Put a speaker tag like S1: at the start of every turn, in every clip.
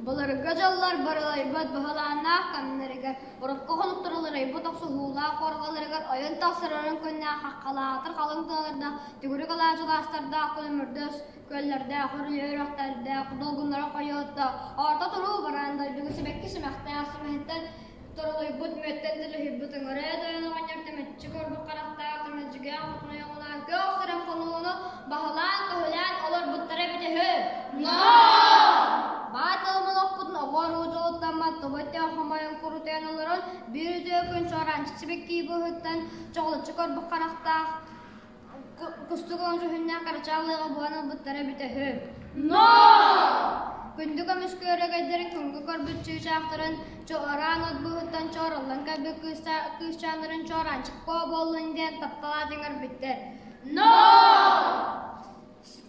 S1: Былыргы дьыллар барылайбыт быһылааннаах кэмнэригэр, урукку хонуктар уларыйбыт охсуһуулаах уорҕаларыгар ойон тахсар орон күннээх хаххалаатар халыҥ тыалардаах, төгүрүк алаадьылаастардаах күлүмүрдэс күөллэрдээх, үрүйэ үрэхтэрдээх, долгуннара хойуоттаах, орто туруу бараан дойдуга сибэкки симэхтээх симэһиттэн торолуйбут мүөттэн төлөһүйбүт ыҥырыа тойон оҕонньор тэмэччи көрбүт харахтаах тэмэлдьигээх хотун ойоҕунаан күөх сирэн хонууну баһылаан-көһүлээн олорбуттара эбитэ үһү. Баай тылымын охпутун оҕо-уруу дьолуттаммат тобой-тээх хомойон курутуйан олорон биир үтүө күн чуораанчык сибэкки быыһыттан чоҕулуччу көрбүт харахтаах кустук оҥо дьүһүннээх кырачаан лыаҕа буһан ылбыттара эбитэ үһү. Күндү көмүс күөрэгэйдэрин күҥҥэ көрбүт чыычаахтарын чуораан от быыһыттан чоороллон кэлбит кыысчааннарын чуораанчык куо буоллун диэн таптал аатын көрбүттэр.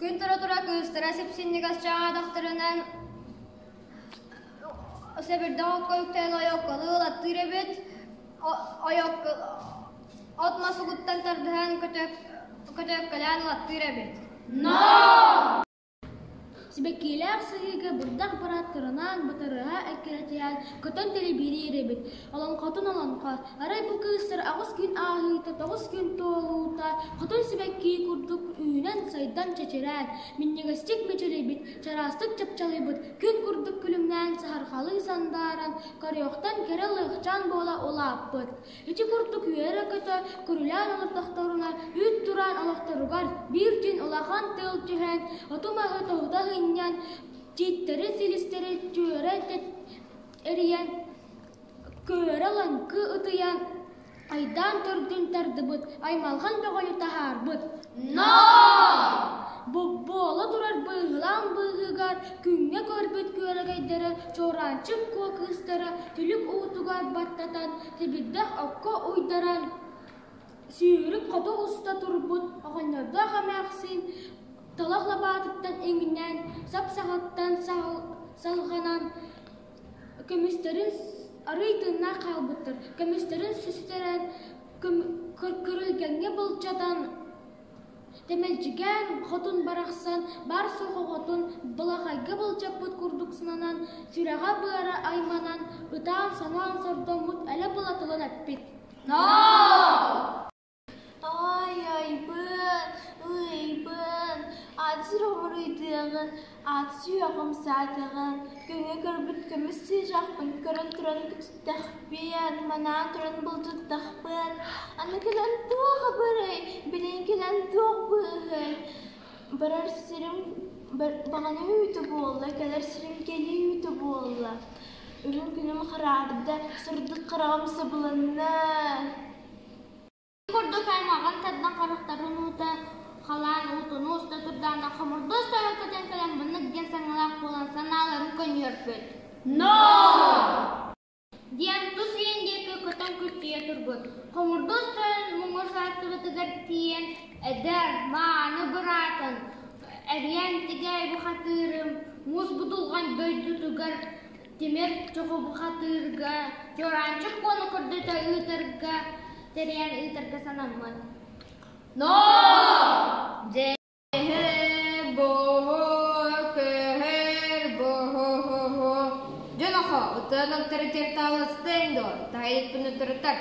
S1: Күн тура-тура кыыстара сипсинньигэс чаҕаатахтарынан сэбирдэх окко үктээн ойоокколуу ылаттыыр эбит. Ойоокко от-мас угуттан тардыһан көтөөккөлөөн ылаттыыр эбит.
S2: Сибэккилээх сыһыыга бырдах бараат кыранаан батарыһа эккирэтиһэн көтөн тэлибириир эбит. Олоҥхотун олоҥхо, арай бу кыыстар 8 күн ааһыыта, 9 күн туолуута хотун сибэкки курдук үүнэн-сайдан чэчирээн, минньигэстик мичилийбит, чараастык чапчалыйбыт, күн курдук күлүмнээн саһархалыы сандааран, көрүөхтэн кэрэ лыахчаан буола улааппыт. Ити курдук үөрэ-көтө көрүлээн олордохторуна, үүт тураан олохторугар биир түүн улахан тыал түһэн, оту-маһы тоһута сынньан, тииттэри, силистэри түөрэ эрийэн, көөрө-лаҥкы ытыйан, айдаан төрдүн тардыбыт, аймалҕан бөҕөнү таһаарбыт. Буола турар быыһылаан быыһыгар күҥҥэ көрбүт күөрэгэйдэрэ Чуораанчык Куо кыыстара түлүк уутугар баттатан, тибирдэх окко уйдаран, сүүрүк хоту уста турбут оҕонньордоох эмээхсин талах лабаатыттан иҥнэн, сап-саҕаттан салҕанан көмүстэрин арыый тыыннаах хаалбыттар, көмүстэрин сүтэрэн, күрүлгэҥҥэ былдьатан Тэмэлдьигээн хотун барахсан бар суох оҕотун былахайга былдьаппыт курдук сананан, сүрэҕэ-быара айманан, ытаан-санаан сордоммут элэ-была тылын эппит:
S3: Ай айбын, ыйбын, ат сүрэҕим ат сүһүөҕүм саатыаҕын, көҥү көрбүт көмүс сыыдьаахпын көрөн туран көтүттэхпиэн, манаан туран былдьаттахпын, аны кэлэн туох абырай, билигин кэлэн туох быыһай, барар сирим баҕана үүтэ буолла, кэлэр сирим кэлии үүтэ буолла, үрүҥ күнүм хараарда, сырдык хараҕым сабылынна.
S1: Курдук аймаҕын тардан харахтарын уута халаан уутун уста турдаҕына хомурдуос тойон көтөн кэлэн маннык диэн саҥалаах буолан санааларын көнньүөрпүт. Диэн тус ийэн диэки көтөн күччүйэ турбут. Хомурдуос тойон муҥур саастыбытыгар тиийэн эдэр, мааны быраатын эриэн тигээй бухатыырым муус будулҕан дойдутугар тимир чоху бухатыырга чуораанчык куону көрдөтө ыытарга тэрийэн ыытарга санаммыт.
S4: Дьонохо, ытыан авторитеттааластыаҥ дуо? Таһыйыппын утарытар.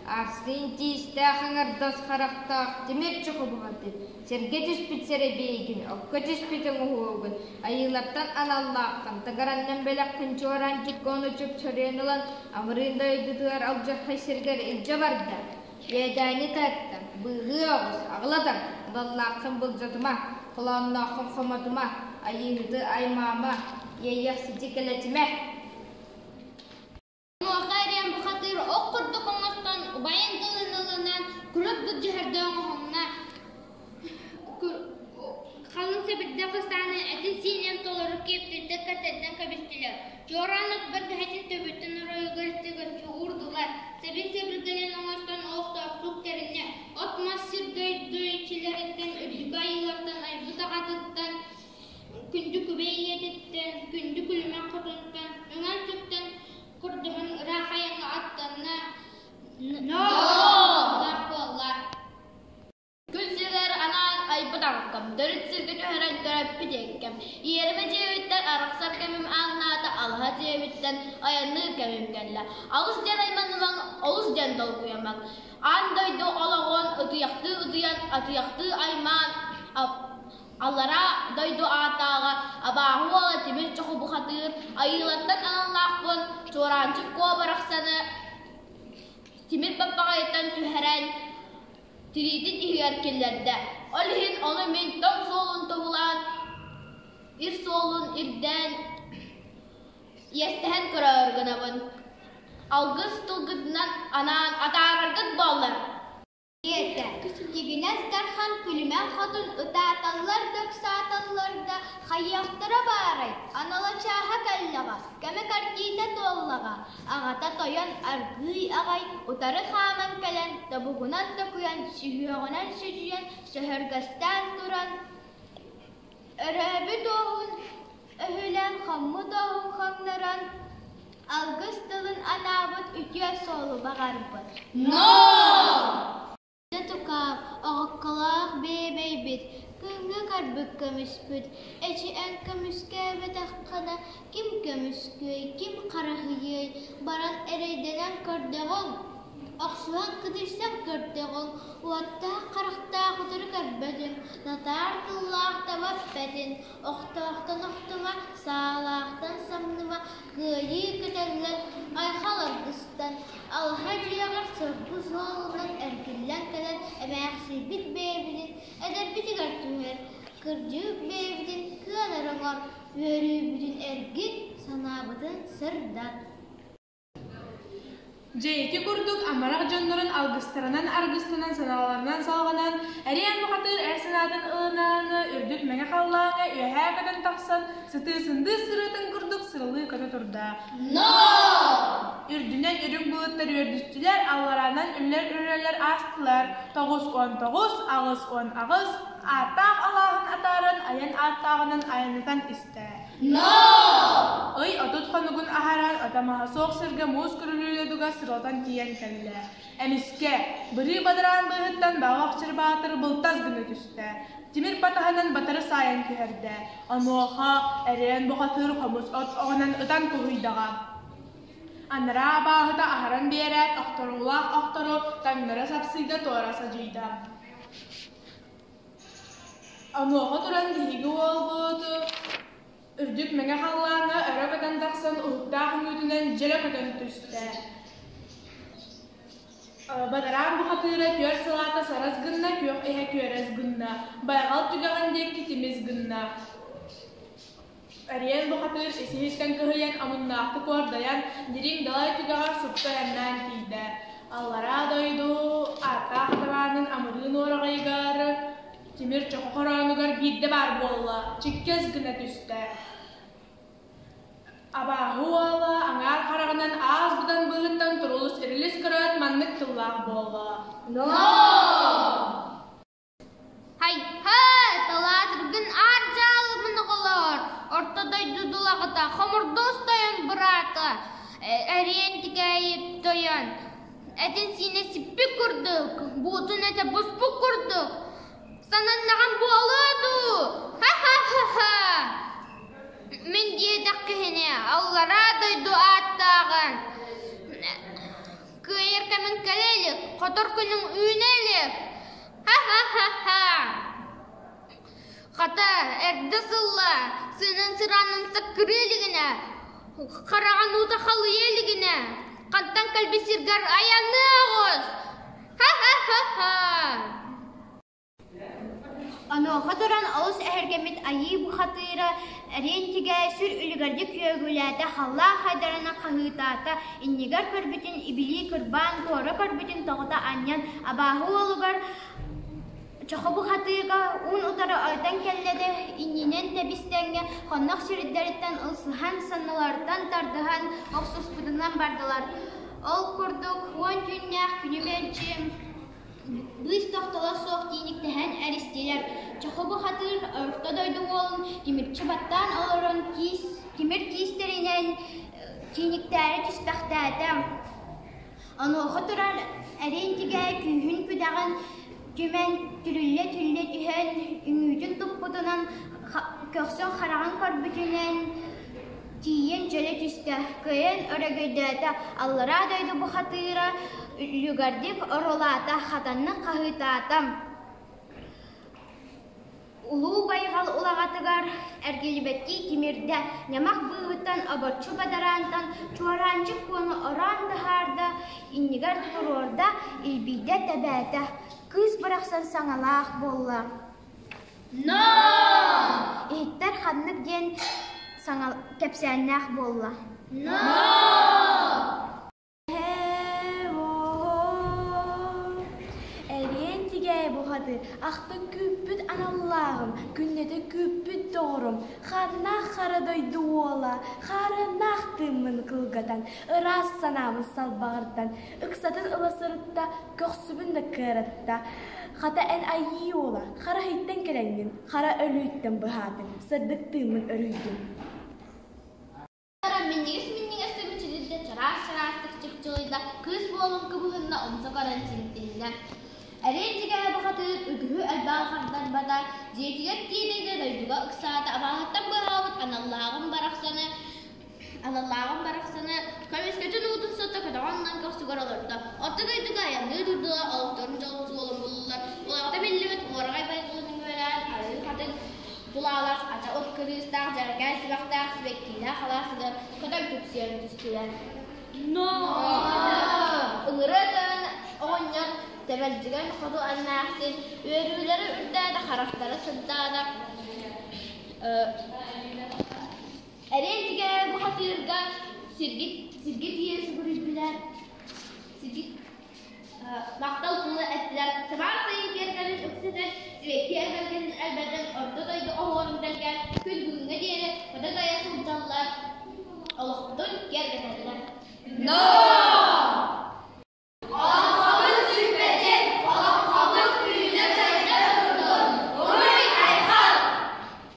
S4: Арсен тиистээх аҥардас харахтаах тимир чоху бухатыыр. Сиргэ түспүт сэрэбиэйгин, окко түспүт оҥоһуугун, айыылартан аналлааххын, тагараннан бэлэххин чуораанчыкка ону чупчарыйан ылан, амырыын дойдутугар алдьархай сиргэр илдьэ барда. Иэдээни тарта, быыһыы оҕус, аҕыла тарт, аналлааххын былдьатыма, холооннооххун хомотума, айыыһыты аймаама, иэйиэхсити кэлэтимэ.
S1: Онуоха эриэн бухатыыр ох курдук оҥостон, убайын тылын ылынан, күлүк былдьаһарга оҥоһунна. Халыҥ сэбирдэх ыстааны этин-сиинин толору киэптиттэн кэтэрдэн кэбистилэр. Чуораан от бэргэһэтин төбөтүн оройугар тыгаччы уурдулар. Сэбин-сэбиргэлин оҥостон олохтоохтук тэриннэ. От-мас сир дойду иччилэриттэн, үрдүкү айыылартан айбыт аҕатыттан, күндү күбэй ийэтиттэн, күндү күлүмэх хотунтан, үҥэн-сүктэн көрдөһөн ыраах айаҥҥа аттанна. Ноо! буоллар.
S3: Күн сиригэр анаан айбыт аҕаккам, төрүт сиргэ түһэрэн төрөппүт иэккэм. Иэримэ дьиэбиттэн арахсар кэмим ааҥнаата, алаһа алаһа дьиэбиттэн айанныыр кэмим кэллэ. Алыс диэн айманымаҥ, олус диэн долгуйамаҥ. Аан дойду олоҕун ытыйахтыы ытыйан, атыйахтыы аймаан, аллараа дойду аатааҕа абааһы уола тимир чоху бухатыыр, айыылартан аналлаахпын Чуораанчык Куо барахсаны тимир баппаҕайыттан түһэрэн тириитин иһигэр киллэрдэ. Ол иһин ону мин тоҥ суолун туһулаан, ир суолун ирдээн, иэстэһэн көрөөр гынабын. Алгыс тылгытынан анаан атаараргыт буоллар.
S1: Диэтэ. Тигинэс Дархан күлүмэн хотун ытааталлар да ыксааталлар да хайыахтара баарай, анала чааһа кэллэҕэ, кэмэ кэрдиитэ туоллаҕа. Аҕата тойон аргыый аҕай утары хааман кэлэн, тобугунан токуйан, сүһүөҕүнэн сүдьүйэн, сөһөргөстөөн туран, өрөөбүт уоһун өһүлэн, хоммут уоһун хоҥнорон, алгыс тылын анаабыт үтүө суолу баҕарбыт. Тукаам, оҕокколоох биэбэйбит, күҥҥэ көрбүт көмүспүт, эчи эн көмүскээбэтэххинэ ким көмүскүөй, ким хараһыйыай, баран эрэйдэнэн көрдөҕүҥ, охсуһан кыдыйсан көрдөҕүҥ, уоттаах харахтаах утары көрбөтүҥ, натаар тыллаах таба эппэтин, охтоохтон охтума, саалаахтан самныма, кыайыы көтөллөн, айхал аргыстан, алаһа дьиэҕэр соргу суолунан эргиллэн кэлэн эмээхсийбит бэйэбитин эдэрбитигэр түһэр, кырдьыбыт бэйэбитин кыанар оҥор, үөрүүбүтүн эргит, санаабытын сырдат.
S5: Дьэ ити курдук амарах дьоннорун алгыстарынан аргыстанан, санааларынан салҕанан, эриэн бухатыыр эр санаатын ылынан, үрдүк мэҥэ халлааҥҥа үөһээ көтөн тахсан, сытыы сындыыс сырыытын курдук сырылыы көтө турда. Үрдүнэн үрүҥ былыттар үөрдүстүлэр, аллараанан үллэр үрүөлэр аастылар. 99, 88, ааттаах алааһын атааран, айан ааттааҕынан айаннатан истэ. Ый 30 хонугун аһаран, атамаһа суох сиргэ муус күрүлүүрүгэр сырылатан тиийэн кэллэ. Эмискэ, бырыы бадараан быыһыттан баҕах Чырбаатыр былтас гына түстэ. Тимир батаһынан батары саайан түһэрдэ. Онуоха эриэн бухатыыр хомус от оҕунан ытан куһуйдаҕа. Анараа абааһыта аһаран биэрээт, охторуулаах охтору таҥнары сапсыйда туора садьыйда. Онуоха туран биһиги уолбут үрдүк мэҥэ халлааҥҥа өрө көтөн тахсан уһуктаах үҥүүтүнэн дьөлө көтөн түстэ. Бадараан бухатыыра түөрт салаата сарас гынна, күөх иһэ күөрэс гынна, байҕал түгэҕин диэки тимис гынна. Эриэн бухатыыр ис-иһиттэн кыһыйан, омуннаахтык уордайан, дириҥ далай түгэҕэр супту айаннаан тиийдэ. Аллараа дойду ааттаах атамаанын амырыын уораҕайыгар тимир чоху хороонугар биирдэ баар буолла, чиккэс гына түстэ. Абааһы уола аҥаар хараҕынан аас быдан быыһыттан турулус ирилис көрөөт маннык тыллаах буолла.
S1: Һай-һай, талаатыргын аар дьаалымын оҕолоор, орто дойду дулаҕата, хомурдуос тойон быраата, эриэн тикээйи тойон, этин сиинэ сиппит курдук, буутун этэ буспут курдук, сананнаҕым буолуо дуу, ха-ха-ха-ха! Мин диэтэх киһини аллараа дойду ааттааҕын кыайар кэмиҥ кэлэ илик, хотор күнүҥ үүнэ илик. Ха-ха-ха-ха! Хата, эрдэ сылла, сыынан сыраанын саккырыы илигинэ, хараҕын уута халыйа илигинэ, хантан кэлбит сиргэр айанныа оҕус! Ха-ха-ха-ха! Онуоха туран олус эһэргэммит айыы бухатыыра эриэн тигэ сүр үлүгэрдик күөгүлээтэ, халлаан хайдарынан хаһыытаата, иннигэр көрбүтүн ибилии кырбаан, туора көрбүтүн тоҕута анньан, абааһы уолугар чоху бухатыыга уун утары ойутан кэллэ да, иннинэн тэбис-тэҥҥэ хоннох сирдэриттэн ылсыһан, санныларыттан тардыһан охсуспутунан бардылар. Ол курдук уон түүннээх күнү мэлдьи Быыс тохтоло суох тииниктэһэн эристилэр, Чохобу хатыыр орто дойду уолун тимирчи баттаан олорон киис, тимир киистэринэн тииниктээри түспэхтээтэ. Онуоха турар эриэн тигэ күүһүн-күдэҕин түмэн түрүллэ-түллэ түһэн, үҥүүтүн туппутунан, көхсүн хараҕын көрбүтүнэн тиийэн дьөлө түстэ. түстэ, кыайан өрөгөйдөөтө, аллараа дойду бухатыыра үлүгэрдик орулаата, хатаннык хаһыытаата. Улуу байҕал улаҕатыгар эргиллибэттии тимирдэ, ньамах быыһыттан обоччу бадараантан чуораанчык куону ороон таһаарда, иннигэр туруорда, илбийдэ тэбээтэ. Кыыс барахсан саҥалаах буолла.
S3: Но!
S1: Иһиттэр ханнык диэн саҥа кэпсээннээх буолла.
S3: Но!
S6: Эриэн тигээй бухатыр, ахтын күүппүт аналлааҕым, күннэтэ күүппүт доҕорум, ханнаах хара дойду уола, хаарыаннаах тыыммын кылгатан, ыраас санаабын салбаҕырдан, ыксатын ыла сырытта, көхсүбүн да кыаратта. Хата эн айыы уола, хара иһиттэн кэлэҥҥин, хара өлүүттэн быһаатыҥ, сырдык тыыммын өрүйдүм.
S3: Минньигэс-минньигэс мичилийдэ, чараас-чараастык чыпчылыйда, кыыс буолан кыбыһынна, умса көрөн симтиннэ. Эриэн дьигэһэ бухатыыр үгүһү элбэҕи хардарбата, дьиэтигэр тиийдэ дойдуга ыксаата, абааһыттан быыһаабыт аналлааҕын барахсаны аналлааҕын барахсаны көмүскэтин уутун сотто көтөҕөн ылан көхсүгэр олордо. Орто дойдуга айанныы турдулар, олохторун дьолун суолун буллулар. Улаҕата биллибит уораҕай байҕалын үҥүөлээн арыы хатыҥ тулаалаах ача от кырыыстаах дьэрэкээн сүрэхтээх сибэккиилээх алаасыгар көтөн күпсүйэн түстүлэр.
S2: Но!
S3: Ыҥырыа тойон оҕонньор тэбэлдьигэн хоту эмээхсин үөрүүлэрэ үрдээтэ, харахтара сырдаата. Эриэн тигээйи бухатыырга сиргэ сиргэ тиийэ сүгүрүйдүлэр. Сиргэ махтал тылы эттилэр. Самаан сайын киэргэлин үксэтэн, сибэкки эгэлгэтин элбэтэн, орто дойду оһуорун тэлгээн, күн бүгүҥҥэ диэри көтө-дайа сылдьаллар, олохпутун киэргэтэллэр.
S4: Но!